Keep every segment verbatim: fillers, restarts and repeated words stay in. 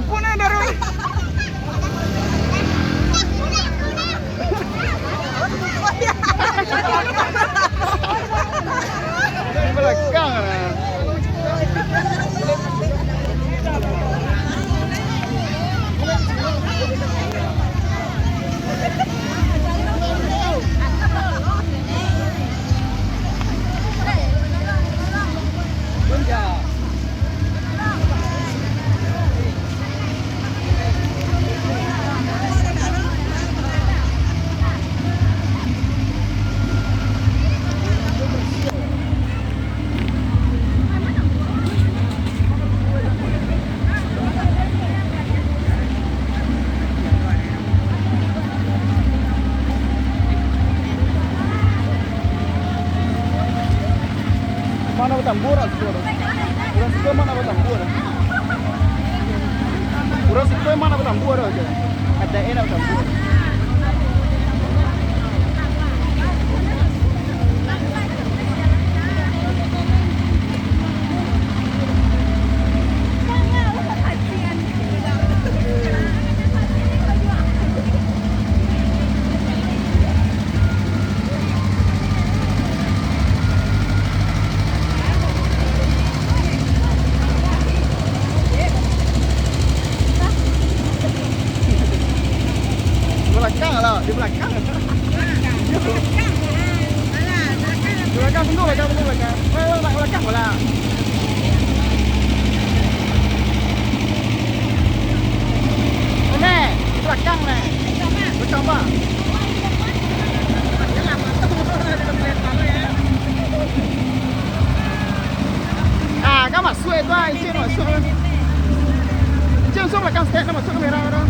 Punah darah. Di belakang lah. Mana batambua urang siko tu? Urang siko mana batambua tu? Urang siko mana batambua tu aja. Ada enak batambua. Belakang lah, di belakang. Di belakang, tunggu belakang, tunggu belakang. Belakang, belakang, belakang. Mana? Belakang, nah. Belakang, Bang. Ah, kan masuk itu, ah, izin masuk. Izin masuk belakang, step, masuk kamera, bro.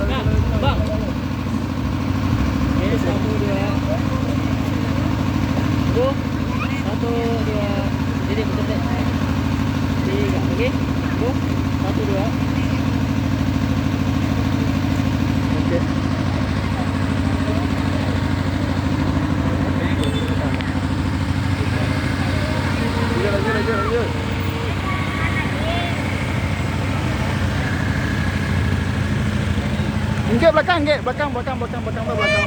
Nah, Bang. Oke, satu, dua. Go. Satu, dua. Jadi, betul, dek. Tiga. Oke. Go. Satu, dua. Oke. Lanjut, lanjut, lanjut, lanjut. Inggik belakang, inggik belakang, belakang, belakang, belakang, belakang.